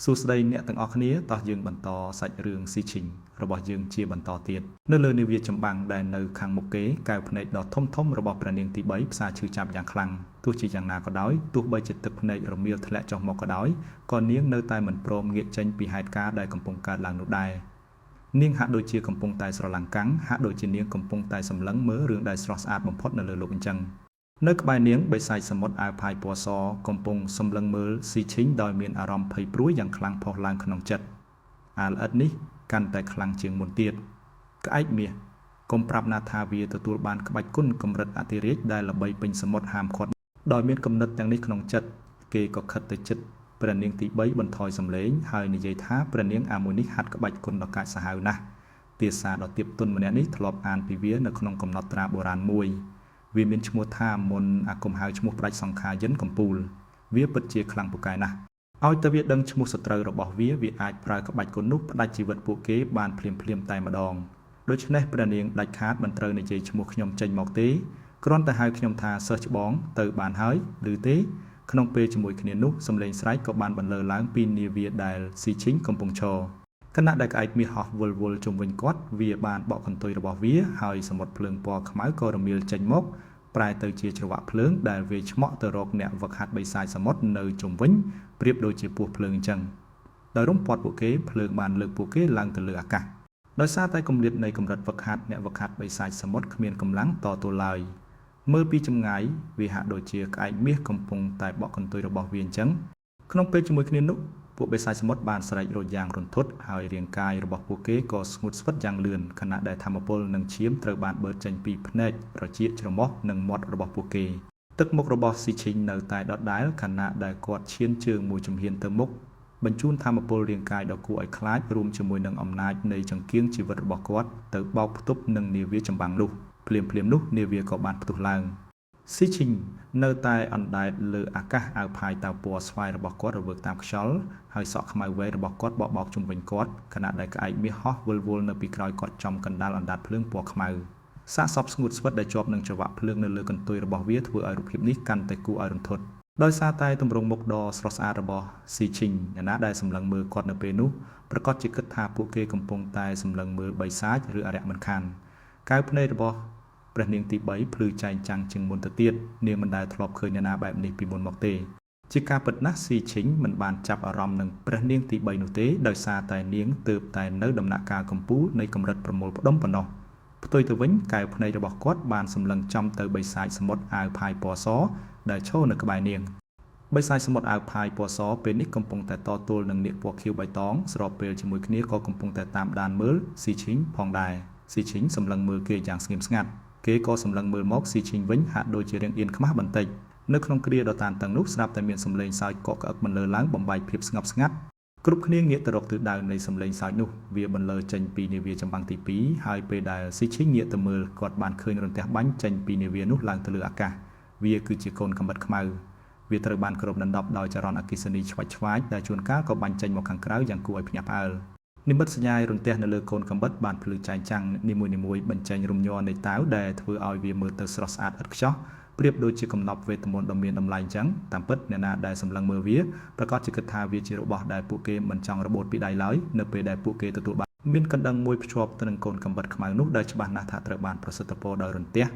សួស្តីអ្នកទាំងអស់គ្នាតោះយើងបន្តសាច់រឿងស៊ីឈិងរបស់យើងជាបន្តទៀតនៅលើនាវាចម្បាំងដែលនៅខាងមុខគេកែវភ្នែកដ៏ធំធំរបស់ព្រះនាងទី3ផ្សារឈឺចាប់យ៉ាងខ្លាំងទោះជាយ៉ាងណាក៏ដោយទោះបីជាទឹកភ្នែករមៀលធ្លាក់ចុះមកក៏ដោយក៏នាងនៅតែមិនព្រមងាកចេញពីហេតុការណ៍ដែលកំពុងកើតឡើងនោះដែរនាងហាក់ដូចជាកំពុងតែស្រឡាំងកាំងហាក់ដូចជានាងកំពុងតែសម្លឹងមើលរឿងដែលស្រស់ស្អាតបំផុតនៅលើលោកអញ្ចឹង នៅក្បែរនាងបិសាចសមុទ្រអាវផាយពណ៌សកំពុងសម្លឹងមើលស៊ីឈិងដោយមានអារម្មណ៍ភ័យព្រួយយ៉ាងខ្លាំងផុសឡើងក្នុងចិត្តអាល្អិតនេះកាន់តែខ្លាំងជាងមុនទៀតក្អែកមាសកុំប្រាប់ណាថាវាទទួលបានក្បាច់គុណកម្រិតអធិរាជដែលល្បីពេញសមុទ្រហាមឃាត់ដោយមានគំនិតទាំងនេះក្នុងចិត្តគេក៏ខិតទៅជិតព្រះនាងទី3បន្ថយសំឡេងហើយនិយាយថាព្រះនាងអាមួយនេះហាត់ក្បាច់គុណដ៏កាចសាហាវណាស់ទាសាដ៏ទាបទន់ម្នាក់នេះធ្លាប់អានពីវានៅក្នុងកំណត់ត្រាបុរាណមួយវាមានឈ្មោះថាមុនអាគមហៅឈ្មោះប្រាជ្ញសង្ខាយិនកំពូលវាពិតជាខ្លាំងពូកែណាស់ឲ្យតែវាដឹងឈ្មោះសត្រូវរបស់វាវាអាចប្រើក្បាច់គុណនោះផ្ដាច់ជីវិតពួកគេបានភ្លាមៗតែម្ដងដូច្នេះព្រះនាងដាច់ខាតមិនត្រូវនិយាយឈ្មោះខ្ញុំចេញមកទេគ្រាន់តែហៅខ្ញុំថាសិស្សច្បងទៅបានហើយឬទេក្នុងពេលជាមួយគ្នានោះសំឡេងស្រែកក៏បានបន្លឺឡើងពីនាវាដែលស៊ីឈិងកំពុងឈរខណៈដែលក្អែកមាសហោះវិលវល់ជុំវិញគាត់វាបានបក់កន្ទុយរបស់វាហើយសមុទ្រភ្លើងពណ៌ខ្មៅក៏រមៀលចេញមកប្រែទៅជាច្រវាក់ភ្លើងដែលវាឆ្មក់ទៅរកអ្នកវឹកហាត់បិសាចសមុទ្រនៅជុំវិញប្រៀបដូចជាពស់ភ្លើងអញ្ចឹងដោយរំពាត់ពួកគេភ្លើងបានលើកពួកគេឡើងទៅលើអាកាសដោយសារតែគម្លាតនៃកម្រិតវឹកហាត់អ្នកវឹកហាត់បិសាចសមុទ្រគ្មានកម្លាំងតទល់ឡើយមើលពីចម្ងាយវាហាក់ដូចជាក្អែកមាសកំពុងតែបក់កន្ទុយរបស់វាអញ្ចឹងក្នុងពេលជាមួយគ្នានោះពួកបិសាចសមុទ្របានស្រែករោទយ៉ាងរន្ធត់ហើយរាងកាយរបស់ពួកគេក៏ស្ងួតស្វិតយ៉ាងលឿនខណៈដែលថាមពលនិងឈាមត្រូវបានបឺតចេញពីភ្នែករចៀកច្រមុះនិងមាត់របស់ពួកគេទឹកមុខរបស់ស៊ីឈិងនៅតែដដែលខណៈដែលគាត់ឈានជើងមួយជំហានទៅមុខបញ្ជូនថាមពលរាងកាយដ៏គួរឲ្យខ្លាចរួមជាមួយនឹងអំណាចនៃចង្គៀងជីវិតរបស់គាត់ទៅបោកផ្ទប់នឹងនាវាចម្បាំងនោះភ្លាមៗនោះនាវាក៏បានផ្ទុះឡើងស៊ីឈិងនៅតែអណ្ដែតលើអាកាសអាវផាយតៅពណ៌ស្វាយរបស់គាត់រវើកតាមខ្យល់ហើយសក់ខ្មៅវែងរបស់គាត់បក់បោកជុំវិញគាត់ខណៈដែលក្អែកមាសហោះវិលវល់នៅពីក្រោយគាត់ចំកណ្ដាលអណ្ដាតភ្លើងពណ៌ខ្មៅសាកសពស្ងួតស្វិតដែលជាប់នឹងច្រវាក់ភ្លើងនៅលើកន្ទុយរបស់វាធ្វើឲ្យរូបភាពនេះកាន់តែគួរឲ្យរន្ធត់ដោយសារតែទម្រង់មុខដ៏ស្រស់ស្អាតរបស់ស៊ីឈិងអ្នកណាដែលសម្លឹងមើលគាត់នៅពេលនោះប្រាកដជាគិតថាពួកគេកំពុងតែសម្លឹងមើលបិសាចឬអារក្សមិនខានកែវភ្នែករបស់ព្រះនាងទី3ភ្លឺចែងចាំងជាងមុនទៅទៀតនាងមិនដែលធ្លាប់ឃើញអ្នកណាបែបនេះពីមុនមកទេជាការពិតណាស់ស៊ីឈិងមិនបានចាប់អារម្មណ៍នឹងព្រះនាងទី3នោះទេដោយសារតែនាងទើបតែនៅដំណាក់កាលកំពូលនៃកម្រិតប្រមូលផ្ដុំប៉ុណ្ណោះផ្ទុយទៅវិញកែវភ្នែករបស់គាត់បានសម្លឹងចំទៅបិសាចសមុទ្រអាវផាយពណ៌សដែលឈរនៅក្បែរនាងបិសាចសមុទ្រអាវផាយពណ៌សពេលនេះកំពុងតែតទល់នឹងនាគពណ៌ខៀវបៃតងស្របពេលជាមួយគ្នាក៏កំពុងតែតាមដានមើលស៊ីឈិងផងដែរស៊ីឈិងសម្លឹងមើលគេយ៉ាងស្ងៀមស្ងាត់គេក៏សម្លឹងមើលមកស៊ីឈិងវិញហាក់ដូចជារាងអៀនខ្មាស់បន្តិចនៅក្នុងគ្រាដ៏តានតឹងនោះស្រាប់តែមានសំឡេងសើចកកក្អឹកបន្លឺឡើងបំបែកភាពស្ងប់ស្ងាត់គ្រប់គ្នាងាកទៅរកទិសដៅនៃសំឡេងសើចនោះវាបន្លឺចេញពីនាវាចម្បាំងទី2ហើយពេលដែលស៊ីឈិងងាកទៅមើលគាត់បានឃើញរន្ទះបាញ់ចេញពីនាវានោះឡើងទៅលើអាកាសវាគឺជាកូនកាំបិតខ្មៅវាត្រូវបានគ្របដណ្ដប់ដោយចរន្តអគ្គិសនីឆ្វាច់ឆ្វាយដែលជួនកាលក៏បាញ់ចេញមកខាងក្រៅយ៉ាងគួរឲ្យភ្ញាក់ផ្អើលនិមិត្តសញ្ញារន្ទះនៅលើកូនកាំបិតបានភ្លឺចែងចាំងនីមួយៗបញ្ចេញរំញ័រនៃតាវដែលធ្វើឲ្យវាមើលទៅស្រស់ស្អាតឥតខ្ចោះប្រៀបដូចជាកំណប់វេទមន្តដ៏មានតម្លៃអញ្ចឹងតាមពិតអ្នកណាដែលសម្លឹងមើលវាប្រាកដជាគិតថាវាជារបស់ដែលពួកគេមិនចង់របូតពីដៃឡើយនៅពេលដែលពួកគេទទួលបានមានកណ្ដឹងមួយភ្ជាប់ទៅនឹងកូនកាំបិតខ្មៅនោះដែលច្បាស់ណាស់ថាត្រូវបានប្រសិទ្ធពរដោយរន្ទះ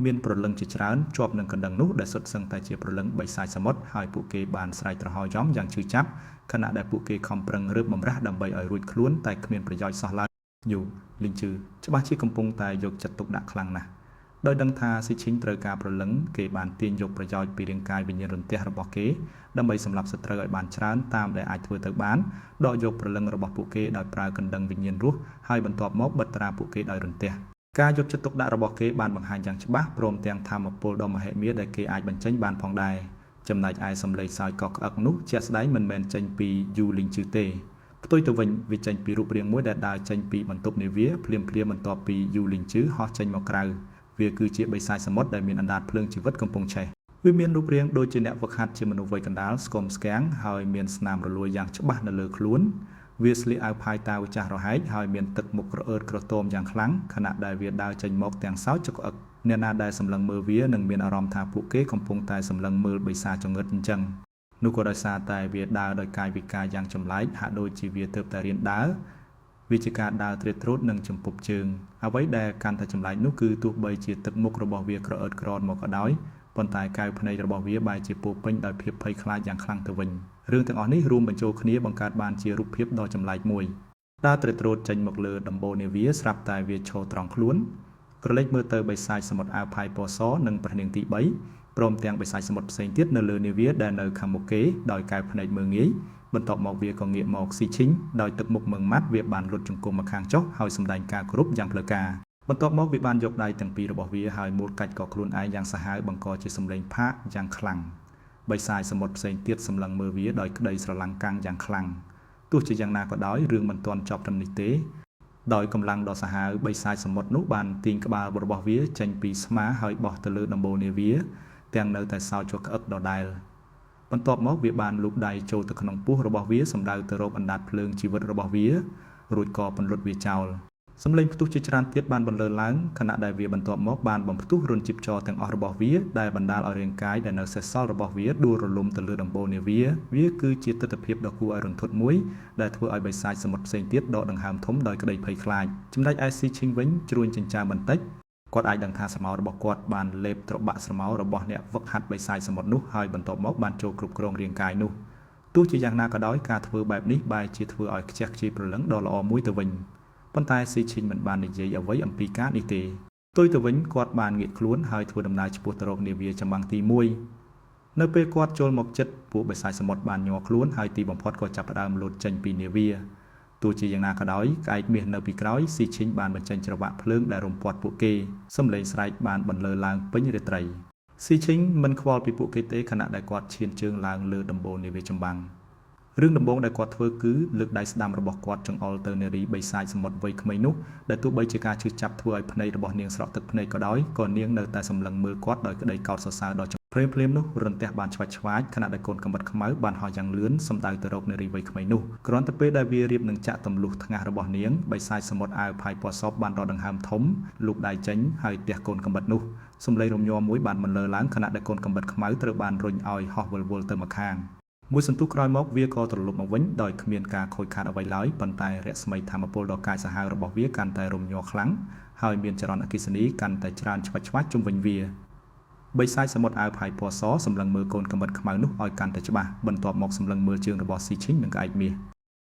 មានព្រលឹងជាច្រើនជាប់នឹងកណ្ដឹងនោះដែលសុទ្ធសឹងតែជាព្រលឹងបិសាចសមុទ្រហើយពួកគេបានស្រែកទ្រហោយំយ៉ាងឈឺចាប់ខណៈដែលពួកគេខំប្រឹងរើបបំរាស់ដើម្បីឲ្យរួចខ្លួនតែគ្មានប្រយោជន៍សោះឡើយយូលីងជឺច្បាស់ជាកំពុងតែយកចិត្តទុកដាក់ខ្លាំងណាស់ដោយដឹងថាស៊ីឈិងត្រូវការព្រលឹងគេបានទាញយកប្រយោជន៍ពីរាងកាយវិញ្ញាណរន្ទះរបស់គេដើម្បីសម្លាប់សត្រូវឲ្យបានច្រើនតាមដែលអាចធ្វើទៅបានដកយកព្រលឹងរបស់ពួកគេដោយប្រើកណ្ដឹងវិញ្ញាណរស់ហើយបន្ទាប់មកបិទត្រាពួកគេដោយរន្ទះការយកចិត្តទុកដាក់របស់គេបានបង្ហាញយ៉ាងច្បាស់ព្រមទាំងថាមពលដ៏មហិមាដែលគេអាចបញ្ចេញបានផងដែរចំណែកឯសំឡេងសើចកកក្អឹកនោះជាក់ស្ដែងមិនមែនចេញពីយូលីងជឺទេផ្ទុយទៅវិញវាចេញពីរូបរាងមួយដែលដើរចេញពីបន្ទប់នាវាភ្លាមៗបន្ទាប់ពីយូលីងជឺហោះចេញមកក្រៅវាគឺជាបិសាចសមុទ្រដែលមានអណ្ដាតភ្លើងជីវិតកំពុងឆេះវាមានរូបរាងដូចជាអ្នកវឹកហាត់ជាមនុស្សវ័យកណ្ដាលស្គមស្គាំងហើយមានស្នាមរលួយយ៉ាងច្បាស់នៅលើខ្លួនវាស្លៀកអាវផាយតាវចាស់រហែកហើយមានទឹកមុខក្រអឺតក្រទមយ៉ាងខ្លាំងខណៈដែលវាដើរចេញមកទាំងសើចក្អឹកអ្នកណាដែលសម្លឹងមើលវានឹងមានអារម្មណ៍ថាពួកគេកំពុងតែសម្លឹងមើលបិសាចចង្អឹតអញ្ចឹង នោះក៏ដោយសារតែវាដើរដោយកាយវិការយ៉ាងចម្លែកហាក់ដូចជាវាទើបតែរៀនដើរវាជាការដើរទ្រេតទ្រោតនិងជំពប់ជើងអ្វីដែលកាន់តែចម្លែកនោះគឺទោះបីជាទឹកមុខរបស់វាក្រអឺតក្រនមកក៏ដោយប៉ុន្តែកែវភ្នែករបស់វាបែរជាពោពេញដោយភាពភ័យខ្លាចយ៉ាងខ្លាំងទៅវិញរឿងទាំងអស់នេះរួមបញ្ចូលគ្នាបង្កើតបានជារូបភាពដ៏ចម្លែកមួយដើរទ្រេតទ្រោតចេញមកលើដំបូលនាវាស្រាប់តែវាឈរត្រង់ខ្លួនក្រឡេកមើលទៅបិសាចសមុទ្រអាវផាយពណ៌សនិងព្រះនាងទី3ព្រមទាំងបិសាចសមុទ្រផ្សេងទៀតនៅលើនាវាដែលនៅខាងមុខគេដោយកែវភ្នែកមើលងាយបន្ទាប់មកវាក៏ងាកមកស៊ីឈីងដោយទឹកមុខមឹងម៉ាត់វាបានលុតជង្គង់មកខាងចុះហើយសម្ដែងការគោរពយ៉ាងផ្លូវការបន្ទាប់មកវាបានយកដៃទាំងពីររបស់វាហើយមួលកាច់កខ្លួនឯងយ៉ាងសាហាវបង្កជាសម្លេងផាកយ៉ាងខ្លាំងបិសាចសមុទ្រផ្សេងទៀតសម្លឹងមើលវាដោយក្តីស្រឡាំងកាំងយ៉ាងខ្លាំងទោះជាយ៉ាងណាក៏ដោយរឿងមិនទាន់ចប់ត្រឹមនេះទេដោយកម្លាំងដ៏សាហាវបិសាចសមុទ្រនោះបានទាញក្បាលរបស់វាចេញពីស្មាហើយបោះទៅលើដំបូលនាវាទាំងនៅតែសោចក្អឹកដដែលបន្ទាប់មកវាបានលូកដៃចូលទៅក្នុងពោះរបស់វាសម្ដៅទៅរកអណ្ដាតភ្លើងជីវិតរបស់វារួចក៏ពន្លត់វាចោលសម្លេងផ្ទុះជាច្រើនទៀតបានបន្លឺឡើងខណៈដែលវាបន្ទាប់មកបានបំផ្ទុះរន្ធជីបចរទាំងអស់របស់វាដែលបណ្ដាលឲ្យរាងកាយដែលនៅសេសសល់របស់វាដួលរលំទៅលើដំបូលនាវាវាគឺជាទិដ្ឋភាពដ៏គួរឲ្យរន្ធត់មួយដែលធ្វើឲ្យបិសាចសមុទ្រផ្សេងទៀតដកដង្ហើមធំដោយក្តីភ័យខ្លាចចំណែកឯស៊ីឈីងវិញជ្រួញចិញ្ចើមបន្តិចគាត់អាចដឹងថាស្រមោលរបស់គាត់បានលេបត្របាក់ស្រមោលរបស់អ្នកវឹកហាត់បិសាចសមុទ្រនោះហើយបន្ទាប់មកបានចូលគ្រប់គ្រងរាងកាយនោះទោះជាយ៉ាងណាក៏ដោយការធ្វើបែបនេះបែរជាធ្វើឲ្យខ្ជះខ្ជាយព្រលឹងដ៏ល្អមួយទៅវិញប៉ុន្តែស៊ីឈីងមិនបាននិយាយអ្វីអំពីការនេះទេផ្ទុយទៅវិញគាត់បានងាកខ្លួនហើយធ្វើដំណើរឆ្ពោះទៅរកនាវាចម្បាំងទី1នៅពេលគាត់ចូលមកជិតពួកបិសាចសមុទ្របានញ័រខ្លួនហើយទីបំផុតក៏ចាប់ផ្ដើមលោតចេញពីនាវាទោះជាយ៉ាងណាក៏ដោយក្អែកមាសនៅពីក្រោយស៊ីឈីងបានបញ្ចេញច្រវាក់ភ្លើងដែលរំពាត់ពួកគេសំឡេងស្រែកបានបន្លឺឡើងពេញរាត្រីស៊ីឈីងមិនខ្វល់ពីពួកគេទេខណៈដែលគាត់ឈានជើងឡើងលើដំបូលនាវាចម្បាំងរឿងដំបូងដែលគាត់ធ្វើគឺលើកដៃស្ដាំរបស់គាត់ចង្អុលទៅនារីបិសាចសមុទ្រវ័យក្មេងនោះដែលទោះបីជាការឈឺចាប់ធ្វើឲ្យភ្នែករបស់នាងស្រក់ទឹកភ្នែកក៏ដោយក៏នាងនៅតែសម្លឹងមើលគាត់ដោយក្តីកោតសរសើរដ៏ភ្លាមៗនោះរន្ទះបានឆ្វាច់ឆ្វាចខណៈដែលកូនកំបិតខ្មៅបានហោះយ៉ាងលឿនសម្ដៅទៅរកនារីវ័យក្មេងនោះគ្រាន់តែពេលដែលវារៀបនឹងចាក់ទម្លុះថ្ងាសរបស់នាងបិសាចសមុទ្រអាវផាយពណ៌សបានដកដង្ហើមធំលូកដៃចេញហើយទះកូនកំបិតនោះសំឡេងរំញ័រមួយបានបន្លឺឡើងខណៈដែលកូនកំបិតខ្មៅត្រូវបានរុញឲ្យហោះវិលវល់ទៅម្ខាងមួយសន្ទុះក្រោយមកវាក៏ត្រឡប់មកវិញដោយគ្មានការខូចខាតអ្វីឡើយប៉ុន្តែរស្មីធម្មពលដ៏កាចសាហាវរបស់វាកាន់តែរំញ័រខ្លាំងហើយមានចរន្តអគ្គិសនីកាន់តែច្រើនឆ្វាច់ឆ្វាច់ជុំវិញវាបិសាចសមុទ្រអាវផាយពណ៌សសម្លឹងមើលកូនកំបិតខ្មៅនោះឲ្យកាន់តែច្បាស់បន្ទាប់មកសម្លឹងមើលជើងរបស់ស៊ីឈីងនិងក្អែកមាស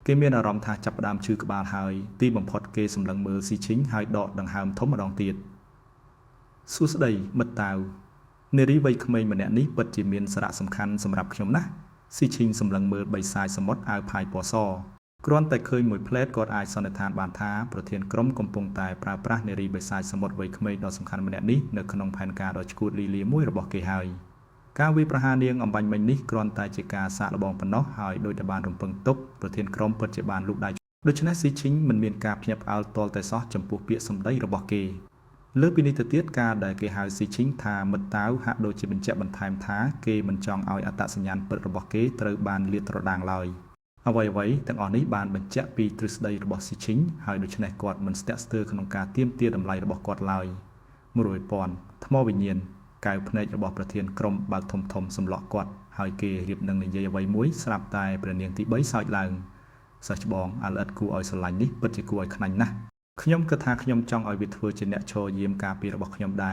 គេមានអារម្មណ៍ថាចាប់ផ្ដើមឈឺក្បាលហើយទីបំផុតគេសម្លឹងមើលស៊ីឈីងហើយដកដង្ហើមធំម្ដងទៀតសួស្តីមិត្តតាវនារីវ័យក្មេងម្នាក់នេះពិតជាមានសារៈសំខាន់សម្រាប់ខ្ញុំណាស់ស៊ីឈីងសម្លឹងមើលបិសាចសមុទ្រអាវផាយពណ៌សគ្រាន់តែឃើញមួយផ្លែតគាត់អាចសន្និដ្ឋានបានថាប្រធានក្រុមកំពុងតែប្រើប្រាស់នារីបិសាចសមុទ្រវ័យក្មេងដ៏សំខាន់ម្នាក់នេះនៅក្នុងផែនការដ៏ឆ្កួតលីលាមួយរបស់គេហើយការវាយប្រហារនាងអំបញ្ញមិញនេះគ្រាន់តែជាការសាកល្បងប៉ុណ្ណោះហើយដោយតែបានរំពឹងទុកប្រធានក្រុមពិតជាបានលូកដៃដូច្នេះស៊ីឈីងមិនមានការភ្ញាក់ផ្អើលទាល់តែសោះចំពោះពាក្យសម្ដីរបស់គេលើពីនេះទៅទៀតការដែលគេហៅស៊ីឈីងថាមិត្តតាវហាក់ដូចជាបញ្ជាក់បន្ថែមថាគេមិនចង់ឲ្យអត្តសញ្ញាណពិតរបស់គេត្រូវបានលាតត្រដាងឡើយអ្វីៗទាំងអស់នេះបានបញ្ជាក់ពីទ្រឹស្ដីរបស់ស៊ីឈីងហើយដូច្នេះគាត់មិនស្ទាក់ស្ទើរក្នុងការទាមទារតម្លៃរបស់គាត់ឡើយ100,000ថ្មវិញ្ញាណកែវភ្នែករបស់ប្រធានក្រុមបើកធំធំសម្លក់គាត់ហើយគេរៀបនឹងនិយាយអ្វីមួយស្រាប់តែព្រះនាងទី3សើចឡើងសិស្សច្បងអាល្អិតគួរឲ្យស្រឡាញ់នេះពិតជាគួរឲ្យខ្នាញ់ណាស់ខ្ញុំគិតថាខ្ញុំចង់ឲ្យវាធ្វើជាអ្នកឈរយាមការពាររបស់ខ្ញុំដែ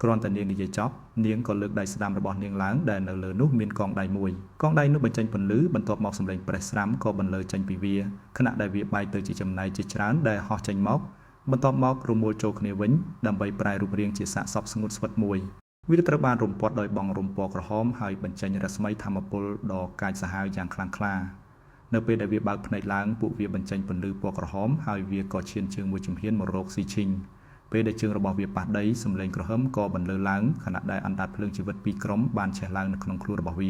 រគ្រាន់តែនាងនិយាយចប់នាងក៏លើកដៃស្ដាំរបស់នាងឡើងដែលនៅលើនោះមានកងដៃមួយកងដៃនោះបញ្ចេញពន្លឺបន្ទាប់មកសម្លេងប្រេះស្រាំក៏បន្លឺចេញពីវាខណៈដែលវាបែកទៅជាចំណែកជាច្រើនដែលហោះចេញមកបន្ទាប់មករមួលចូលគ្នាវិញដើម្បីប្រែរូបរាងជាសាកសពស្ងួតស្វិតមួយវាត្រូវបានរំពាត់ដោយបង់រំពណ៌ក្រហមហើយបញ្ចេញរស្មីធម្មពលដ៏កាចសាហាវយ៉ាងខ្លាំងក្លានៅពេលដែលវាបើកភ្នែកឡើងពួកវាបញ្ចេញពន្លឺពណ៌ក្រហមហើយវាក៏ឈានជើងមួយជំហានមករកស៊ីឈីងពេលដែលជើងរបស់វាប៉ះដីសំឡេងក្រហមក៏បន្លឺឡើងខណៈដែលអណ្ដាតភ្លើងជីវិតពីរក្រុមបានឆេះឡើងនៅក្នុងខ្លួនរបស់វា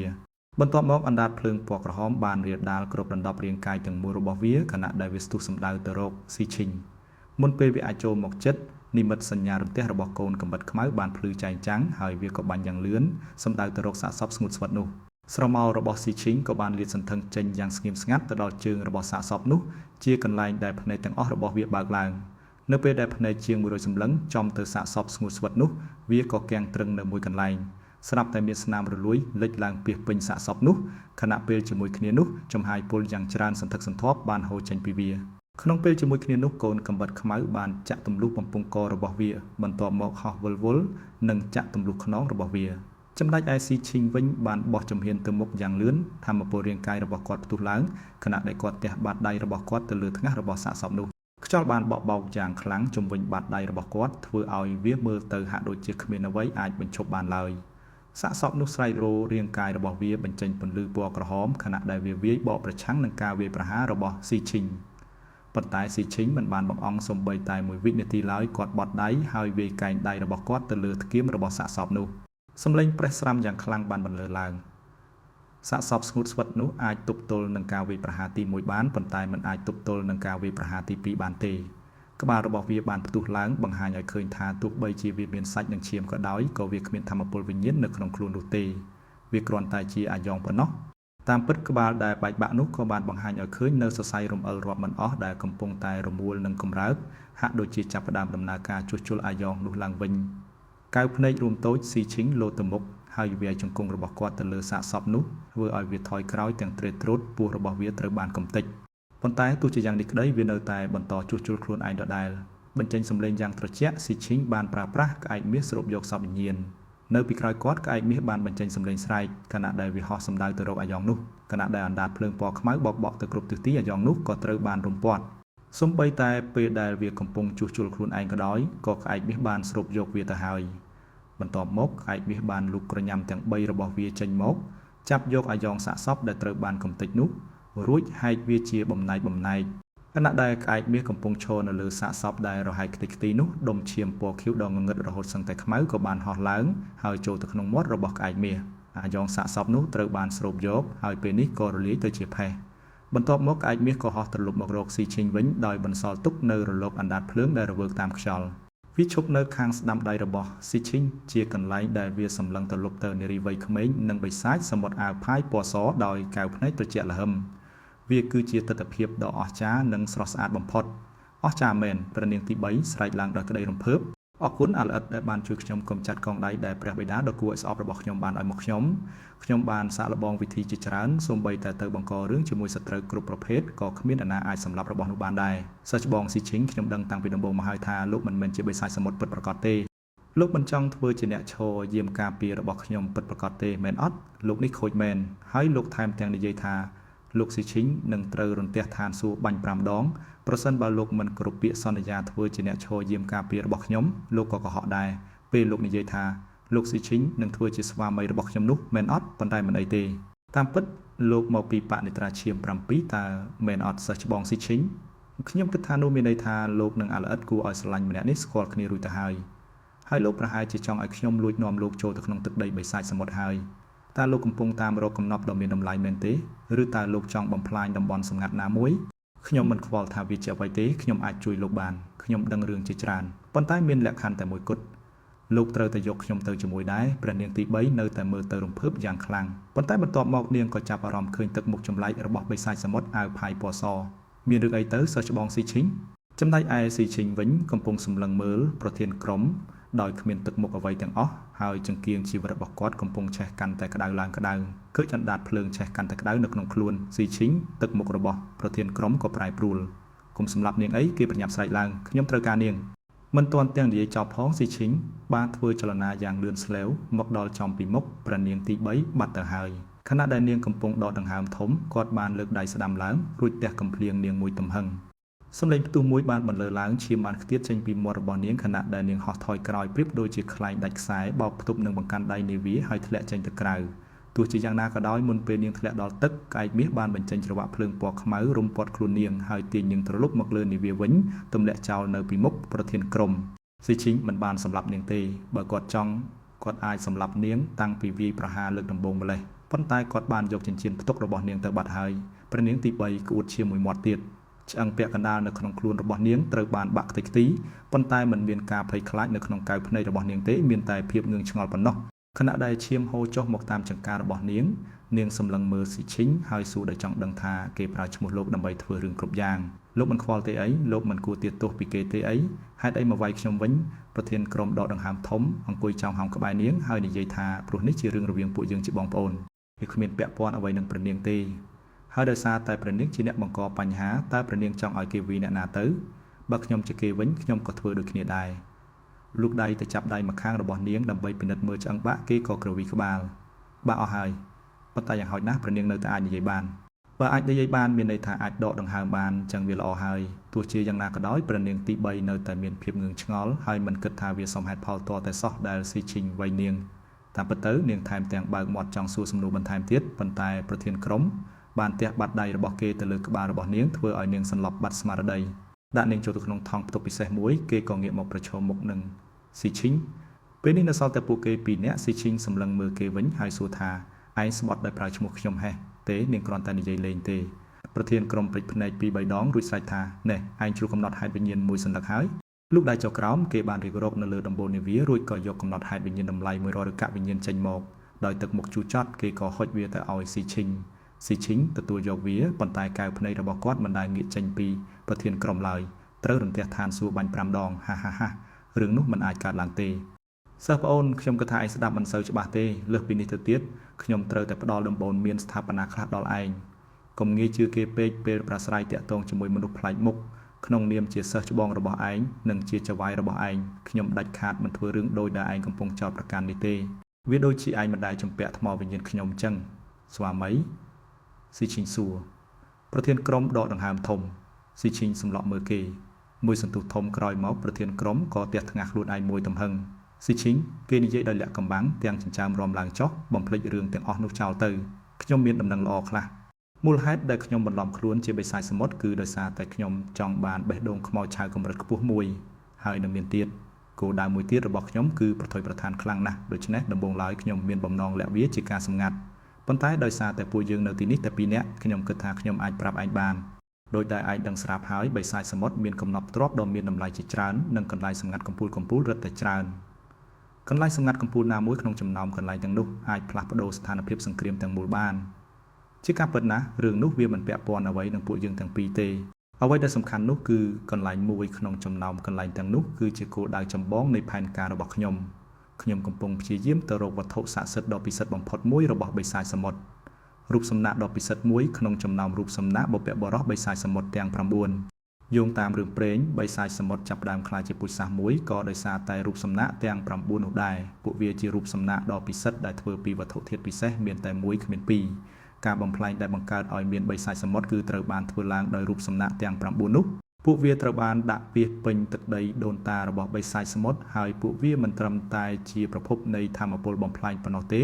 បន្ទាប់មកអណ្ដាតភ្លើងពណ៌ក្រហមបានរាលដាលគ្រប់ដណ្ដប់រាងកាយទាំងមូលរបស់វាខណៈដែលវាស្ទុះសម្ដៅទៅរកស៊ីឈីងមុនពេលវាអាចចូលមកជិតនិមិត្តសញ្ញារន្ទះរបស់កូនកំបិតខ្មៅបានភ្លឺចែងចាំងហើយវាក៏បាញ់យ៉ាងលឿនសម្ដៅទៅរកសាកសពស្ងួតស្វិតនោះស្រមោលរបស់ស៊ីឈីងក៏បានលាតសន្ធឹងចេញយ៉ាងស្ងៀមស្ងាត់ទៅដល់ជើងរបស់សាកសពនោះជាកន្លែងដែលភ្នែកទាំងអស់របស់វាបើកឡើងនៅពេលដែលភ្នែកជាង100សម្លឹងចំទៅសាកសពស្ងួតស្វិតនោះវាក៏គាំងទ្រឹងនៅមួយកន្លែង ស្រាប់តែមានស្នាមរលួយលេចឡើងពាសពេញសាកសពនោះខណៈពេលជាមួយគ្នានោះចំហាយពុលយ៉ាងច្រើនសន្ធឹកសន្ធាប់បានហូរចេញពីវាក្នុងពេលជាមួយគ្នានោះកូនកាំបិតខ្មៅបានចាក់ទម្លុះបំពង់ករបស់វាបន្ទាប់មកហោះវិលវល់និងចាក់ទម្លុះខ្នងរបស់វាចំណែកឯស៊ីឈីងវិញបានបោះជំហានទៅមុខយ៉ាងលឿនធម្មពលរាងកាយរបស់គាត់ផ្ទុះឡើងខណៈដែលគាត់ទះបាតដៃរបស់គាត់ទៅលើថ្ងាសរបស់សាកសពនោះខ្យល់បានបក់បោកយ៉ាងខ្លាំងជុំវិញបាតដៃរបស់គាត់ធ្វើឲ្យវាមើលទៅហាក់ដូចជាគ្មានអ្វីអាចបញ្ឈប់បានឡើយសាកសពនោះស្រែករោរាងកាយរបស់វាបញ្ចេញពន្លឺពណ៌ក្រហមខណៈដែលវាវាយបកប្រឆាំងនឹងការវាយប្រហាររបស់ស៊ីឈីងប៉ុន្តែស៊ីឈីងមិនបានបង្អង់សូម្បីតែមួយវិនាទីឡើយគាត់បត់ដៃហើយវាយកែងដៃរបស់គាត់ទៅលើធ្គាមរបស់សាកសពនោះសំឡេងប្រេះស្រាំយ៉ាងខ្លាំងបានបន្លឺឡើងសាកសពស្ងួតស្វិតនោះអាចទប់ទល់នឹងការវាយប្រហារទី1បានប៉ុន្តែមិនអាចទប់ទល់នឹងការវាយប្រហារទី2បានទេក្បាលរបស់វាបានផ្ទុះឡើងបង្ហាញឲ្យឃើញថាទោះបីជាវាមានសាច់និងឈាមក៏ដោយក៏វាគ្មានធម៌ពលវិញ្ញាណនៅក្នុងខ្លួននោះទេវាគ្រាន់តែជាអាយ៉ងប៉ុណ្ណោះតាមពិតក្បាលដែលបែកបាក់នោះក៏បានបង្ហាញឲ្យឃើញនៅសរសៃរំអិលរាប់មិនអស់ដែលកំពុងតែរមួលនិងកម្រើកហាក់ដូចជាចាប់ផ្ដើមដំណើរការជួសជុលអាយ៉ងនោះឡើងវិញកៅភ្នែករួមតូចស៊ីឈីងលោតទៅមុខហើយវាយជង្គង់របស់គាត់ទៅលើសាកសពនោះធ្វើឲ្យវាថយក្រោយទាំងទ្រេតទ្រូតពោះរបស់វាត្រូវបានកំទេចប៉ុន្តែទោះជាយ៉ាងនេះក្តីវានៅតែបន្តជួសជុលខ្លួនឯងដដែលបញ្ចេញសំឡេងយ៉ាងត្រជាក់ស៊ីឈីងបានប្រើប្រាស់ក្អែកមាសស្រូបយកសពវិញ្ញាណនៅពីក្រោយគាត់ក្អែកមាសបានបញ្ចេញសំឡេងស្រែកខណៈដែលវាហោះសម្ដៅទៅរកអាយ៉ងនោះខណៈដែលអណ្ដាតភ្លើងពណ៌ខ្មៅបោកបក់ទៅគ្រប់ទិសទីអាយ៉ងនោះក៏ត្រូវបានរំពាត់សូម្បីតែពេលដែលវាកំពុងជួសជុលខ្លួនឯងក៏ដោយក៏ក្អែកមាសបានស្រូបយកវាទៅហើយបន្ទាប់មកក្អែកមាសបានលូកក្រញាំទាំង3របស់វាចេញមកចាប់យកអាយ៉ងសាកសពដែលត្រូវបានកំទេចនោះរួចហែកវាជាបំណែកបំណែកខណៈដែលក្អែកមាសកំពុងឈរនៅលើសាកសពដែលរហែកខ្ទេចខ្ទីនោះដុំឈាមពណ៌ខៀវដ៏ងងឹតរហូតសឹងតែខ្មៅក៏បានហោះឡើងហើយចូលទៅក្នុងមាត់របស់ក្អែកមាសអាយ៉ងសាកសពនោះត្រូវបានស្រូបយកហើយពេលនេះក៏រលាយទៅជាផេះបន្ទាប់មកក្អែកមាសក៏ហោះត្រឡប់មករកស៊ីឈីងវិញដោយបន្សល់ទុកនៅរលកអណ្ដាតភ្លើងដែលរវើកតាមខ្យល់វាឈប់នៅខាងស្ដាំដៃរបស់ស៊ីឈីងជាកន្លែងដែលវាសម្លឹងត្រឡប់ទៅនារីវ័យក្មេងនិងបិសាចសមុទ្រអាវផាយពណ៌សដោយកែវភ្នែកត្រជាក់ល្ហឹមវាគឺជាទិដ្ឋភាពដ៏អស្ចារ្យនិងស្រស់ស្អាតបំផុតអស្ចារ្យមែនព្រះនាងទី3ស្រែកឡើងដោយក្តីរំភើបអរគុណអាល្អិតដែលបានជួយខ្ញុំកម្ចាត់កងដៃដែលព្រះបិតាដ៏គួរឲ្យស្អប់របស់ខ្ញុំបានឲ្យមកខ្ញុំខ្ញុំបានសាកល្បងវិធីជាច្រើនសូម្បីតែទៅបង្ករឿងជាមួយសត្រូវគ្រប់ប្រភេទក៏គ្មាននរណាអាចសម្លាប់របស់នោះបានដែរសិស្សច្បងស៊ីឈីងខ្ញុំដឹងតាំងពីដំបូងមកហើយថាលោកមិនមែនជាបិសាចសមុទ្រពិតប្រាកដទេលោកមិនចង់ធ្វើជាអ្នកឈរយាមការពាររបស់ខ្ញុំពិតប្រាកដទេមែនអត់លោកនេះខូចមែនហើយលោកថែមទាំងនិយាយថាលោកស៊ីឈីងនឹងត្រូវរន្ទះឋានសួគ៌បាញ់5ដងប្រសិនបើលោកមិនគោរពពាក្យសន្យាធ្វើជាអ្នកឈរយាមការពាររបស់ខ្ញុំលោកក៏កុហកដែរពេលលោកនិយាយថាលោកស៊ីឈីងនឹងធ្វើជាស្វាមីរបស់ខ្ញុំនោះមែនអត់ប៉ុន្តែមិនអីទេតាមពិតលោកមកពីបនិត្រាឈាម7តើមែនអត់សិស្សច្បងស៊ីឈីងខ្ញុំគិតថានោះមានន័យថាលោកនិងអាល្អិតគួរឲ្យស្រឡាញ់ម្នាក់នេះស្គាល់គ្នារួចទៅហើយហើយលោកប្រហែលជាចង់ឲ្យខ្ញុំលួចនាំលោកចូលទៅក្នុងទឹកដីបិសាចសមុទ្រហើយតើលោកកំពុងតាមរកកំណប់ដ៏មានតម្លៃមែនទេឬតើលោកចង់បំផ្លាញតំបន់សម្ងាត់ណាមួយខ្ញុំមិនខ្វល់ថាវាជាអ្វីទេខ្ញុំអាចជួយលោកបានខ្ញុំដឹងរឿងជាច្រើនប៉ុន្តែមានលក្ខខណ្ឌតែមួយគត់លោកត្រូវតែយកខ្ញុំទៅជាមួយដែរព្រះនាងទី3នៅតែមើលទៅរំភើបយ៉ាងខ្លាំងប៉ុន្តែបន្ទាប់មកនាងក៏ចាប់អារម្មណ៍ឃើញទឹកមុខចម្លែករបស់បិសាចសមុទ្រអាវផាយពណ៌សមានរឿងអីទៅសិស្សច្បងស៊ីឈីងចំណែកឯស៊ីឈីងវិញកំពុងសម្លឹងមើលប្រធានក្រុមដោយគ្មានទឹកមុខអ្វីទាំងអស់ហើយចង្គៀងជីវិតរបស់គាត់កំពុងឆេះកាន់តែក្តៅឡើងក្តៅឃើញអណ្ដាតភ្លើងឆេះកាន់តែក្តៅនៅក្នុងខ្លួនស៊ីឈីងទឹកមុខរបស់ប្រធានក្រុមក៏ប្រែប្រួលកុំសម្លាប់នាងអីគេប្រញាប់ស្រែកឡើងខ្ញុំត្រូវការនាងមិនទាន់ទាំងនិយាយចប់ផងស៊ីឈីងបានធ្វើចលនាយ៉ាងលឿនស្លេវមកដល់ចំពីមុខព្រះនាងទី3បាត់ទៅហើយខណៈដែលនាងកំពុងដកដង្ហើមធំគាត់បានលើកដៃស្ដាំឡើងរួចទះកំភ្លៀងនាងមួយទំហឹងសំឡេងផ្ទុះមួយបានបន្លឺឡើងឈាមបានខ្ទាតចេញពីមាត់របស់នាងខណៈដែលនាងហោះថយក្រោយប្រៀបដូចជាខ្លែងដាច់ខ្សែបោកផ្ទប់នឹងបង្កាន់ដៃនាវាហើយធ្លាក់ចេញទៅក្រៅទោះជាយ៉ាងណាក៏ដោយមុនពេលនាងធ្លាក់ដល់ទឹកក្អែកមាសបានបញ្ចេញច្រវាក់ភ្លើងពណ៌ខ្មៅរុំព័ទ្ធខ្លួននាងហើយទាញនាងត្រឡប់មកលើនាវាវិញទម្លាក់ចោលនៅពីមុខប្រធានក្រុមស៊ីឈីងមិនបានសម្លាប់នាងទេបើគាត់ចង់គាត់អាចសម្លាប់នាងតាំងពីវាយប្រហារលើកដំបូងម្លេះប៉ុន្តែគាត់បានយកចិញ្ចៀនផ្ទុករបស់នាងទៅបាត់ហើយព្រះនាងទី3ក្អួតឈាមមួយមាត់ទៀតឆ្អឹងពាក់កណ្ដាលនៅក្នុងខ្លួនរបស់នាងត្រូវបានបាក់ខ្ទេចខ្ទីប៉ុន្តែមិនមានការភ័យខ្លាចនៅក្នុងកែវភ្នែករបស់នាងទេមានតែភាពងឿងឆ្ងល់ប៉ុណ្ណោះខណៈដែលឈាមហូរចុះមកតាមចង្ការបស់នាង នាងសម្លឹងមើលស៊ីឈិញហើយសួរដោយចង់ដឹងថាគេប្រើឈ្មោះលោកដើម្បីធ្វើរឿងគ្រប់យ៉ាងលោកមិនខ្វល់ទេអីលោកមិនគួរទាទោសពីគេទេអីហេតុអីមកវាយខ្ញុំវិញប្រធានក្រុមដកដង្ហើមធំអង្គុយចោងហោងក្បែរនាងហើយនិយាយថាព្រោះនេះជារឿងរវាងពួកយើងជាបងប្អូនវាគ្មានពាក់ព័ន្ធអ្វីនឹងព្រះនាងទេហើយដោយសារតែព្រះនាងជាអ្នកបង្កបញ្ហាតើព្រះនាងចង់ឲ្យគេវីអ្នកណាទៅបើខ្ញុំជាគេវិញខ្ញុំក៏ធ្វើដូចគ្នាដែរលូកដៃទៅចាប់ដៃម្ខាងរបស់នាងដើម្បីពិនិត្យមើលឆ្អឹងបាក់គេក៏គ្រវីក្បាលបាក់អស់ហើយប៉ុន្តែយ៉ាងហោចណាស់ព្រះនាងនៅតែអាចនិយាយបានបើអាចនិយាយបានមានន័យថាអាចដកដង្ហើមបានចឹងវាល្អហើយទោះជាយ៉ាងណាក៏ដោយព្រះនាងទី3នៅតែមានភាពងឿងឆ្ងល់ហើយមិនគិតថាវាសមហេតុផលទាល់តែសោះដែលស៊ីឈិញវៃនាងតាមពិតទៅនាងថែមទាំងបើកមាត់ចង់សួរសំណួរបន្ថែមទៀតប៉ុន្តែប្រធានក្រុមបានទះបាត់ដៃរបស់គេទៅលើក្បាលរបស់នាងធ្វើឲ្យនាងសន្លប់បាត់ស្មារតីដាក់នាងចូលទៅក្នុងថង់ផ្ទុកពិសេសមួយគេក៏ងាកមកប្រឈមមុខនឹងស៊ីឈិញពេលនេះនៅសល់តែពួកគេពីរនាក់ស៊ីឈិញសម្លឹងមើលគេវិញហើយសួរថាឯងស្បត់ដោយប្រើឈ្មោះខ្ញុំហេះទេនាងគ្រាន់តែនិយាយលេងទេប្រធានក្រុមព្រិចភ្នែកពីរបីដងរួចស្រែកថាណែឯងជ្រុះកំណត់ហេតុវិញ្ញាណមួយសន្លឹកហើយលូកដៃចុះក្រោមគេបានរៀបរកនៅលើដំបូលនាវារួចក៏យកកំណត់ហេតុវិញ្ញាណតម្លៃ100រកវិញ្ញាណចេញមកដោយទឹកមុខជូរចត់គេក៏ហុចវាទៅឲ្យស៊ីឈិញស៊ីឈិញទទួលយកវាប៉ុន្តែកែវភ្នែករបស់គាត់មិនដែលងាកចេញពីប្រធានក្រុមឡើយត្រូវរន្ទះឋានសួគ៌បាញ់5ដងហាហាហារឿងនោះមិនអាចកើតឡើងទេសិស្សប្អូនខ្ញុំគិតថាឯងស្ដាប់មិនសូវច្បាស់ទេលើសពីនេះទៅទៀតខ្ញុំត្រូវតែផ្ដល់ដំបូន្មានស្ថាបនាខ្លះដល់ឯងកុំងាយជឿគេពេកពេលប្រាស្រ័យតាក់ទងជាមួយមនុស្សប្លែកមុខក្នុងនាមជាសិស្សច្បងរបស់ឯងនិងជាចៅហ្វាយរបស់ឯងខ្ញុំដាច់ខាតមិនធ្វើរឿងដូចដែលឯងកំពុងចោទប្រកាន់នេះទេវាដូចជាឯងមិនដែលជំពាក់ថ្មវិញ្ញាណខ្ញុំចឹងស្វាមីស៊ីឈិញសួរប្រធានក្រុមដកដង្ហើមធំស៊ីឈិញសម្លក់មើលគេមួយសន្ទុះធំក្រោយមកប្រធានក្រុមក៏ទះថ្ងាសខ្លួនឯងមួយទំហឹងស៊ីឈិញគេនិយាយដោយលាក់កំបាំងទាំងចិញ្ចើមរំឡើងចុះបំភ្លេចរឿងទាំងអស់នោះចោលទៅខ្ញុំមានដំណឹងល្អខ្លះមូលហេតុដែលខ្ញុំបន្លំខ្លួនជាបិសាចសមុទ្រគឺដោយសារតែខ្ញុំចង់បានបេះដូងខ្មោចឆៅកម្រិតខ្ពស់មួយហើយនៅមានទៀតគោលដៅមួយទៀតរបស់ខ្ញុំគឺប្រថុយប្រឋានខ្លាំងណាស់ដូច្នេះដំបូងឡើយខ្ញុំមានបំណងលាក់វាជាការសម្ងាត់ប៉ុន្តែដោយសារតែពួកយើងនៅទីនេះតែពីរនាក់ខ្ញុំគិតថាខ្ញុំអាចប្រាប់ឯងបានដោយដែលឯងដឹងស្រាប់ហើយបិសាចសមុទ្រមានកំណប់ទ្រព្យដ៏មានតម្លៃជាច្រើននិងកន្លែងសម្ងាត់កំពូលៗរឹតតែច្រើនកន្លែងសម្ងាត់កំពូលណាមួយក្នុងចំណោមកន្លែងទាំងនោះអាចផ្លាស់ប្ដូរស្ថានភាពសង្គ្រាមទាំងមូលបានជាការពិតណាស់រឿងនោះវាមិនពាក់ព័ន្ធអ្វីនឹងពួកយើងទាំងពីរទេអ្វីដែលសំខាន់នោះគឺកន្លែងមួយក្នុងចំណោមកន្លែងទាំងនោះគឺជាគោលដៅចម្បងនៃផែនការរបស់ខ្ញុំខ្ញុំកំពុងព្យាយាមទៅរកវត្ថុស័ក្តិសិទ្ធិដ៏ពិសិដ្ឋបំផុតមួយរបស់បិសាចសមុទ្ររូបសំណាកដ៏ពិសិដ្ឋមួយក្នុងចំណោមរូបសំណាកបុព្វបុរសបិសាចសមុទ្រទាំង9យោងតាមរឿងព្រេងបិសាចសមុទ្រចាប់ផ្ដើមក្លាយជាពូជសាសន៍មួយក៏ដោយសារតែរូបសំណាកទាំង9នោះដែរពួកវាជារូបសំណាកដ៏ពិសិដ្ឋដែលធ្វើពីវត្ថុធាតុពិសេសមានតែមួយគ្មានពីរការបំផ្លែងដែលបង្កើតឲ្យមានបិសាចសមុទ្រគឺត្រូវបានធ្វើឡើងដោយរូបសំណាកទាំង9នោះពួកវាត្រូវបានដាក់ពាសពេញទឹកដីដូនតារបស់បិសាចសមុទ្រហើយពួកវាមិនត្រឹមតែជាប្រភពនៃធម៌ពលបំផ្លាញប៉ុណ្ណោះទេ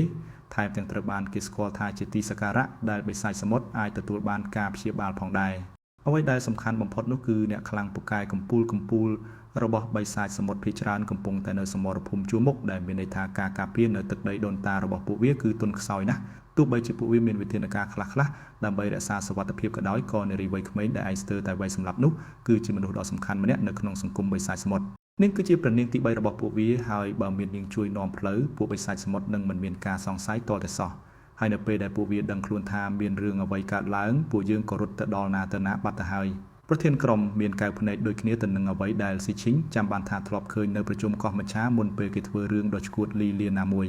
ថែមទាំងត្រូវបានគេស្គាល់ថាជាទីសក្ការៈដែលបិសាចសមុទ្រអាចទទួលបានការព្យាបាលផងដែរអ្វីដែលសំខាន់បំផុតនោះគឺអ្នកខ្លាំងពូកែកំពូលៗរបស់បិសាចសមុទ្រភាគច្រើនកំពុងតែនៅសមរភូមិជួរមុខដែលមានន័យថាការការពារនៅទឹកដីដូនតារបស់ពួកវាគឺទន់ខ្សោយណាស់ទោះបីជាពួកវាមានវិធានការខ្លះៗដើម្បីរក្សាសុវត្ថិភាពក៏ដោយក៏នារីវ័យក្មេងដែលឯងស្ទើរតែវ័យសម្លាប់នោះគឺជាមនុស្សដ៏សំខាន់ម្នាក់នៅក្នុងសង្គមបិសាចសមុទ្រនាងគឺជាព្រះនាងទី3របស់ពួកវាហើយបើមាននាងជួយនាំផ្លូវពួកបិសាចសមុទ្រនឹងមិនមានការសង្ស័យទាល់តែសោះហើយនៅពេលដែលពួកវាដឹងខ្លួនថាមានរឿងអ្វីកើតឡើងពួកយើងក៏រត់ទៅដល់ណាទៅណាបាត់ទៅហើយប្រធានក្រុមមានកែវភ្នែកដូចគ្នាទៅនឹងអ្វីដែលស៊ីឈិញចាំបានថាធ្លាប់ឃើញនៅប្រជុំកោះមច្ឆាមុនពេលគេធ្វើរឿងដ៏ឈួតលីលាណាមួយ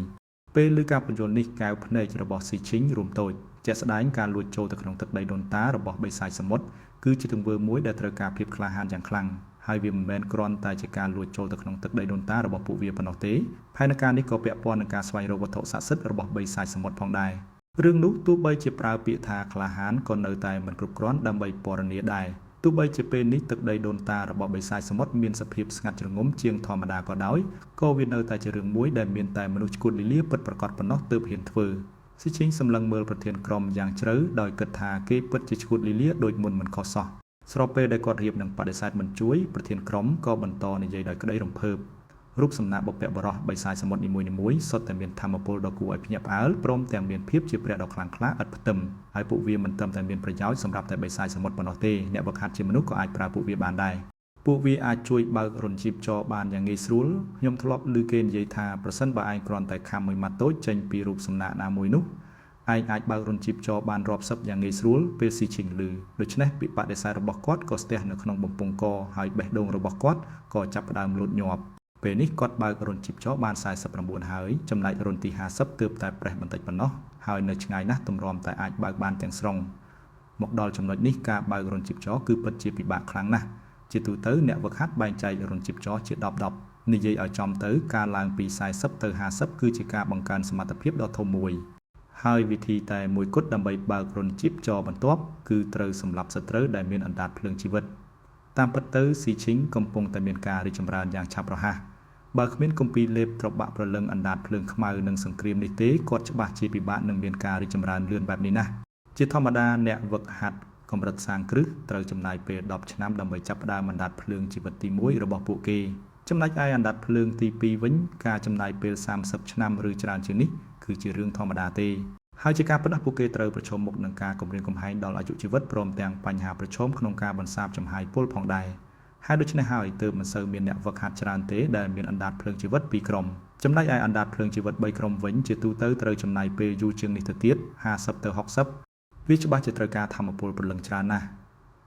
ពេលឮការបញ្យល់នេះកែវភ្នែករបស់ស៊ីឈិញរួមតូចជាក់ស្ដែងការលួចចូលទៅក្នុងទឹកដីដូនតារបស់បិសាចសមុទ្រគឺជាទង្វើមួយដែលត្រូវការភាពក្លាហានយ៉ាងខ្លាំងហើយវាមិនមែនគ្រាន់តែជាការលួចចូលទៅក្នុងទឹកដីដូនតារបស់ពួកវាប៉ុណ្ណោះទេផែនការនេះក៏ពាក់ព័ន្ធនឹងការស្វែងរកវត្ថុស័ក្តិសិទ្ធិរបស់បិសាចសមុទ្រផងដែររឿងនោះទោះបីជាប្រើពាក្យថាក្លាហានក៏នៅតែមិនគ្រប់គ្រាន់ដើម្បីពណ៌នាដែរទោះបីជាពេលនេះទឹកដីដូនតារបស់បិសាចសមុទ្រមានសភាពស្ងាត់ជ្រងំជាងធម្មតាក៏ដោយក៏វានៅតែជារឿងមួយដែលមានតែមនុស្សឈួតលីលាពិតប្រាកដប៉ុណ្ណោះទើបហ៊ានធ្វើស៊ីឈិញសម្លឹងមើលប្រធានក្រុមយ៉ាងជ្រៅដោយគិតថាគេពិតជាឈួតលីលាដូចមុនមិនខុសសោះស្របពេលដែលគាត់រៀបនឹងបដិសេធមិនជួយប្រធានក្រុមក៏បន្តនិយាយដោយក្តីរំភើបរូបសំណាកបុព្វបុរសបិសាចសមុទ្រនីមួយៗសុទ្ធតែមានធម៌ពលដ៏គួរឲ្យភ្ញាក់ផ្អើលព្រមទាំងមានភាពជាព្រះដ៏ខ្លាំងក្លាឥតផ្ទឹមហើយពួកវាមិនត្រឹមតែមានប្រយោជន៍សម្រាប់តែបិសាចសមុទ្រប៉ុណ្ណោះទេអ្នកវឹកហាត់ជាមនុស្សក៏អាចប្រើពួកវាបានដែរពួកវាអាចជួយបើករន្ធជីពចរបានយ៉ាងងាយស្រួលខ្ញុំធ្លាប់ឮគេនិយាយថាប្រសិនបើឯងគ្រាន់តែខាំមួយម៉ាត់តូចចេញពីរូបសំណាកណាមួយនោះ ឯងអាចបើករន្ធជីពចរបានរាប់សិបយ៉ាងងាយស្រួលពេលស៊ីឈីងឮដូច្នេះពាក្យបដិសេធរបស់គាត់ក៏ស្ទះនៅក្នុងបំពង់កហើយបេះដូងរបស់គាត់ក៏ចាប់ផ្ដើមលោតញាប់ពេលនេះគាត់បើករន្ធជីពចរបាន49ហើយចំណែករន្ធទី50ទើបតែប្រេះបន្តិចប៉ុណ្ណោះហើយនៅឆ្ងាយណាស់ទម្រាំតែអាចបើកបានទាំងស្រុងមកដល់ចំណុចនេះការបើករន្ធជីពចរគឺពិតជាពិបាកខ្លាំងណាស់ជាទូទៅអ្នកវឹកហាត់បែងចែករន្ធជីពចរជា10 10និយាយឲ្យចំទៅការឡើងពី40ទៅ50គឺជាការបង្កើនសមត្ថភាពដ៏ធំមួយហើយវិធីតែមួយគត់ដើម្បីបើករន្ធជីពចរបន្ទាប់គឺត្រូវសម្លាប់សត្រូវដែលមានអណ្ដាតភ្លើងជីវិតតាមពិតទៅស៊ីឈីងកំពុងតែមានការរីកចម្រើនយ៉ាងឆាប់រហ័សបើគ្មានគម្ពីរលេបត្របាក់ព្រលឹងអណ្ដាតភ្លើងខ្មៅនិងសង្គ្រាមនេះទេគាត់ច្បាស់ជាពិបាកនឹងមានការរីកចម្រើនលឿនបែបនេះណាស់ជាធម្មតាអ្នកវឹកហាត់កម្រិតសាងគ្រឹះត្រូវចំណាយពេល10ឆ្នាំដើម្បីចាប់ផ្ដើមអណ្ដាតភ្លើងជីវិតទី1របស់ពួកគេចំណែកឯអណ្ដាតភ្លើងទី2វិញការចំណាយពេល30ឆ្នាំឬច្រើនជាងនេះគឺជារឿងធម្មតាទេហើយជាការពិតណាស់ពួកគេត្រូវប្រឈមមុខនឹងការគំរាមកំហែងដល់អាយុជីវិតព្រមទាំងបញ្ហាប្រឈមក្នុងការបន្សាបចំហាយពុលផងដែរហើយដូច្នេះហើយទើបមិនសូវមានអ្នកវឹកហាត់ច្រើនទេដែលមានអណ្ដាតភ្លើងជីវិត2ក្រុមចំណែកឯអណ្ដាតភ្លើងជីវិត3ក្រុមវិញជាទូទៅត្រូវចំណាយពេលយូរជាងនេះទៅទៀត50ទៅ60វាច្បាស់ជាត្រូវការធម្មពលព្រលឹងច្រើនណាស់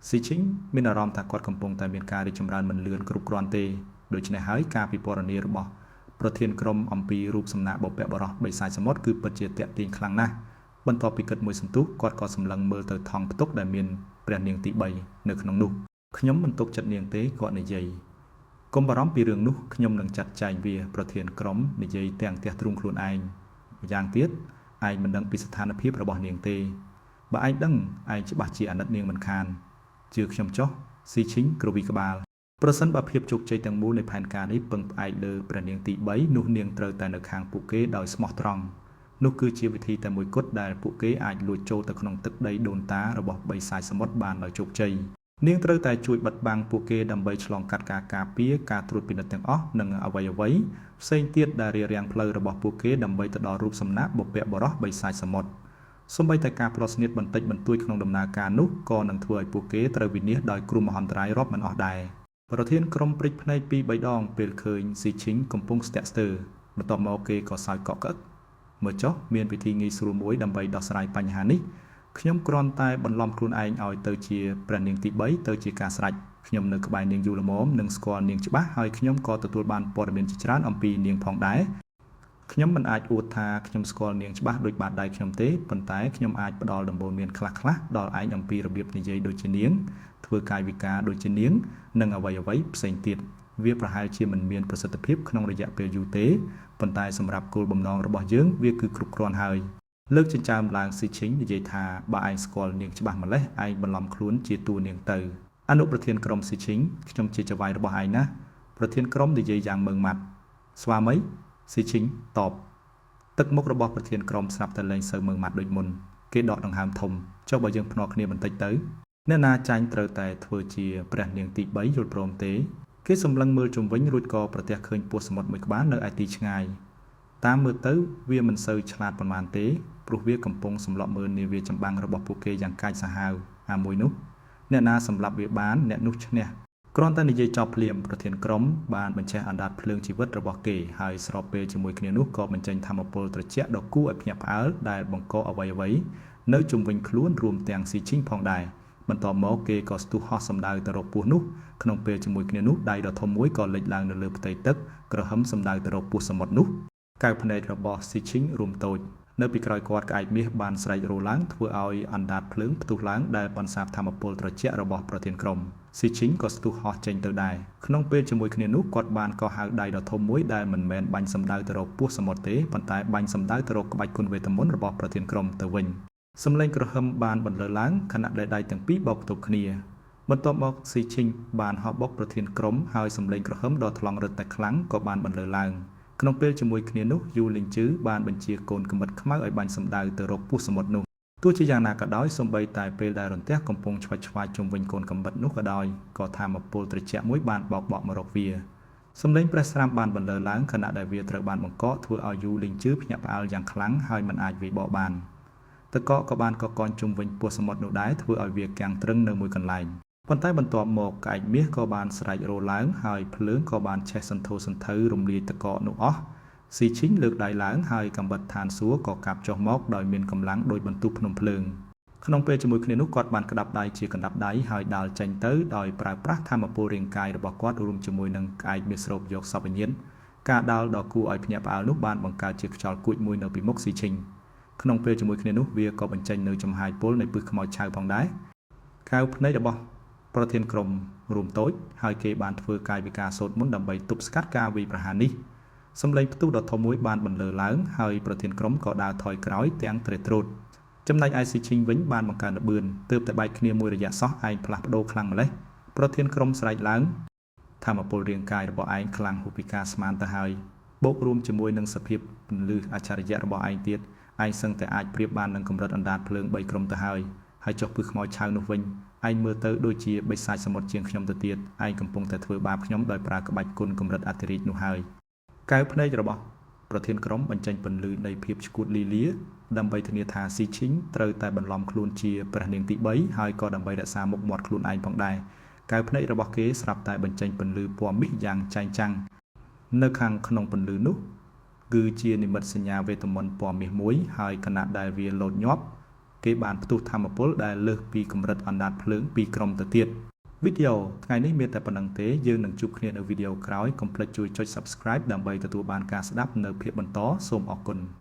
ស៊ីឈីងមានអារម្មណ៍ថាគាត់កំពុងតែមានការរីកចម្រើនមិនលឿនគ្រប់គ្រាន់ទេដូច្នេះហើយការពិពណ៌នារបស់ប្រធានក្រុមអំពីរូបសំណាកបុព្វបុរសបិសាចសមុទ្រគឺពិតជាទាក់ទាញខ្លាំងណាស់បន្ទាប់ពីគិតមួយសន្ទុះគាត់ក៏សម្លឹងមើលទៅថង់ផ្ទុកដែលមានព្រះនាងទី3នៅក្នុងនោះខ្ញុំមិនទុកចិត្តនាងទេគាត់និយាយកុំបារម្ភពីរឿងនោះខ្ញុំនឹងចាត់ចែងវាប្រធានក្រុមនិយាយទាំងទះទ្រូងខ្លួនឯងម្យ៉ាងទៀតឯងមិនដឹងពីស្ថានភាពរបស់នាងទេបើឯងដឹងឯងច្បាស់ជាអាណិតនាងមិនខានជឿខ្ញុំចុះស៊ីឈីងគ្រវីក្បាលប្រសិនបើភាពជោគជ័យទាំងមូលនៃផែនការនេះពឹងផ្អែកលើព្រះនាងទី3នោះនាងត្រូវតែនៅខាងពួកគេដោយស្មោះត្រង់នោះគឺជាវិធីតែមួយគត់ដែលពួកគេអាចលួចចូលទៅក្នុងទឹកដីដូនតារបស់បិសាចសមុទ្របានដោយជោគជ័យនាងត្រូវតែជួយបិទបាំងពួកគេដើម្បីឆ្លងកាត់ការការពារការត្រួតពិនិត្យទាំងអស់និងអ្វីៗផ្សេងទៀតដែលរារាំងផ្លូវរបស់ពួកគេដើម្បីទៅដល់រូបសំណាកបុព្វបុរសបិសាចសមុទ្រសូម្បីតែការផ្លោះស្នៀតបន្តិចបន្តួចក្នុងដំណើរការនោះក៏នឹងធ្វើឲ្យពួកគេត្រូវវិនាសដោយគ្រោះមហន្តរាយរាប់មិនអស់ដែរប្រធានក្រុមព្រិចភ្នែកពីរបីដងពេលឃើញស៊ីឈីងកំពុងស្ទាក់ស្ទើរបន្ទាប់មកគេក៏សើចកក់ក្អឹកមើលចុះមានវិធីងាយស្រួលមួយដើម្បីដោះស្រាយបញ្ហានេះខ្ញុំគ្រាន់តែបន្លំខ្លួនឯងឲ្យទៅជាព្រះនាងទី3ទៅជាការស្រេចខ្ញុំនៅក្បែរនាងយូរល្មមនិងស្គាល់នាងច្បាស់ហើយខ្ញុំក៏ទទួលបានព័ត៌មានជាច្រើនអំពីនាងផងដែរខ្ញុំមិនអាចអួតថាខ្ញុំស្គាល់នាងច្បាស់ដូចបាតដៃខ្ញុំទេប៉ុន្តែខ្ញុំអាចផ្ដល់ដំបូន្មានខ្លះៗដល់ឯងអំពីរបៀបនិយាយដូចជានាងធ្វើកាយវិការដូចជានាងនិងអ្វីៗផ្សេងទៀតវាប្រហែលជាមិនមានប្រសិទ្ធភាពក្នុងរយៈពេលយូរទេប៉ុន្តែសម្រាប់គោលបំណងរបស់យើងវាគឺគ្រប់គ្រាន់ហើយលើកចិញ្ចើមឡើងស៊ីឈីងនិយាយថាបើឯងស្គាល់នាងច្បាស់ម្ល៉េះឯងបន្លំខ្លួនជាតួនាងទៅអនុប្រធានក្រុមស៊ីឈីងខ្ញុំជាចៅហ្វាយរបស់ឯងណាប្រធានក្រុមនិយាយយ៉ាងម៉ឺងម៉ាត់ស្វាមីស៊ីឈីងតបទឹកមុខរបស់ប្រធានក្រុមស្រាប់តែលែងសូវម៉ឺងម៉ាត់ដូចមុនគេដកដង្ហើមធំចុះបើយើងភ្នាល់គ្នាបន្តិចទៅអ្នកណាចាញ់ត្រូវតែធ្វើជាព្រះនាងទី3យល់ព្រមទេគេសម្លឹងមើលជុំវិញរួចក៏ប្រទះឃើញពស់សមុទ្រមួយក្បាលនៅឯទីឆ្ងាយតាមមើលទៅវាមិនសូវឆ្លាតប៉ុន្មានទេព្រោះវាកំពុងសម្លក់មើលនាវាចម្បាំងរបស់ពួកគេយ៉ាងកាចសាហាវអាមួយនោះអ្នកណាសម្លាប់វាបានអ្នកនោះឈ្នះគ្រាន់តែនិយាយចប់ភ្លាមប្រធានក្រុមបានបញ្ឆេះអណ្ដាតភ្លើងជីវិតរបស់គេហើយស្របពេលជាមួយគ្នានោះក៏បញ្ចេញធម្មពលត្រជាក់ដ៏គួរឲ្យភ្ញាក់ផ្អើលដែលបង្កអ្វីៗនៅជុំវិញខ្លួនរួមទាំងស៊ីឈីងផងដែរបន្ទាប់មកគេក៏ស្ទុះហោះសម្ដៅទៅរកពស់នោះក្នុងពេលជាមួយគ្នានោះដៃដ៏ធំមួយក៏លេចឡើងនៅលើផ្ទៃទឹកក្រហមសម្ដៅទៅរកពស់សមុទ្រនោះកែវភ្នែករបស់ស៊ីឈីងរួមតូចនៅពីក្រោយគាត់ក្អែកមាសបានស្រែករោឡើងធ្វើឲ្យអណ្ដាតភ្លើងផ្ទុះឡើងដែលបន្សាបធម្មពលត្រជាក់របស់ប្រធានក្រុមស៊ីឈីងក៏ស្ទុះហោះចេញទៅដែរក្នុងពេលជាមួយគ្នានោះគាត់បានកោះហៅដៃដ៏ធំមួយដែលមិនមែនបាញ់សម្ដៅទៅរកពស់សមុទ្រទេប៉ុន្តែបាញ់សម្ដៅទៅរកក្បាច់គុណវេទមន្តរបស់ប្រធានក្រុមទៅវិញសំឡេងក្រហមបានបន្លឺឡើងខណៈដែលដៃទាំងពីរបោកទប់គ្នាបន្ទាប់មកស៊ីឈីងបានហោះបុកប្រធានក្រុមហើយសំឡេងក្រហមដ៏ថ្លង់រឹតតែខ្លាំងក៏បានបន្លឺឡើងក្នុងពេលជាមួយគ្នានោះយូលីងជឺបានបញ្ជាកូនកាំបិតខ្មៅឲ្យបាញ់សម្ដៅទៅរកពស់សមុទ្រនោះទោះជាយ៉ាងណាក៏ដោយសូម្បីតែពេលដែលរន្ទះកំពុងឆ្វាច់ឆ្វាយជុំវិញកូនកាំបិតនោះក៏ដោយក៏ថាមពលត្រជាក់មួយបានបោកបក់មករកវាសំឡេងប្រេះស្រាំបានបន្លឺឡើងខណៈដែលវាត្រូវបានបង្កកធ្វើឲ្យយូលីងជឺភ្ញាក់ផ្អើលយ៉ាងខ្លាំងហើយមិនអាចវាយបកបានទឹកកកក៏បានកកនជុំវិញពស់សមុទ្រនោះដែរធ្វើឲ្យវាគាំងទ្រឹងនៅមួយកន្លែងប៉ុន្តែបន្ទាប់មកក្អែកមាសក៏បានស្រែករោឡើងហើយភ្លើងក៏បានឆេះសន្ធោសន្ធៅរំលាយទឹកកកនោះអស់ ស៊ីឈីងលើកដៃឡើងហើយកាំបិតឋានសួគ៌ក៏កាប់ចុះមកដោយមានកម្លាំងដូចបន្ទុះភ្នំភ្លើងក្នុងពេលជាមួយគ្នានោះគាត់បានក្តាប់ដៃជាកណ្តាប់ដៃហើយដាល់ចេញទៅដោយប្រើប្រាស់ថាមពលរាងកាយរបស់គាត់រួមជាមួយនឹងក្អែកមាសស្រូបយកសពវិញ្ញាណការដាល់ដ៏គួរឲ្យភ្ញាក់ផ្អើលនោះបានបង្កើតជាខ្យល់គួចមួយនៅពីមុខស៊ីឈីងក្នុងពេលជាមួយគ្នានោះវាក៏បញ្ចេញនៅចំហាយពុលនៃពឹសខ្មោចឆៅផងដែរកៅភ្នែករបស់ប្រធានក្រុមរួមតូចហើយគេបានធ្វើកាយវិការសូត្រមន្តដើម្បីទប់ស្កាត់ការវាយប្រហារនេះសម្លេងផ្ទុះដ៏ធំមួយបានបន្លឺឡើងហើយប្រធានក្រុមក៏ដើរថយក្រោយទាំងត្រេះត្រូតចំណែកឯស៊ីឈីងវិញបានបង្កើនល្បឿនទើបតែបែកគ្នាមួយរយៈសោះឯងផ្លាស់ប្ដូរខ្លាំងម្ល៉េះប្រធានក្រុមស្រែកឡើងថាមពលរាងកាយរបស់ឯងខ្លាំងហួសពីការស្មានទៅហើយបូករួមជាមួយនឹងសភាពពន្លឺអច្ឆរិយៈរបស់ឯងទៀតឯងសឹងតែអាចប្រៀបបាននឹងកម្រិតអណ្ដាតភ្លើង3ក្រុមទៅហើយហើយចុះពឹសខ្មោចឆៅនោះវិញឯងមើលទៅដូចជាបិសាចសមុទ្រជាងខ្ញុំទៅទៀតឯងកំពុងតែធ្វើបាបខ្ញុំដោយប្រើក្បាច់គុណកម្រិតអធិរាជនោះហើយកែវភ្នែករបស់ប្រធានក្រុមបញ្ចេញពន្លឺនៃភាពឆ្កួតលីលាដើម្បីធានាថាស៊ីឈីងត្រូវតែបន្លំខ្លួនជាព្រះនាងទី3ហើយក៏ដើម្បីរក្សាមុខមាត់ខ្លួនឯងផងដែរកែវភ្នែករបស់គេស្រាប់តែបញ្ចេញពន្លឺពណ៌មាសយ៉ាងចែងចាំងនៅខាងក្នុងពន្លឺនោះគឺជានិមិត្តសញ្ញាវេទមន្តពណ៌មាសមួយហើយខណៈដែលវាលោតញាប់គេបានផ្ទុះធម្មពលដែលលើសពីកម្រិតអណ្ដាតភ្លើងពីរក្រុមទៅទៀតវីដេអូថ្ងៃនេះមានតែប៉ុណ្្នឹងទេយើងនឹងជួបគ្នានៅវីដេអូក្រោយកុំភ្លេចជួយចុច Subscribe ដើម្បីទទួលបានការស្ដាប់នៅភាគបន្តសូមអរគុណ។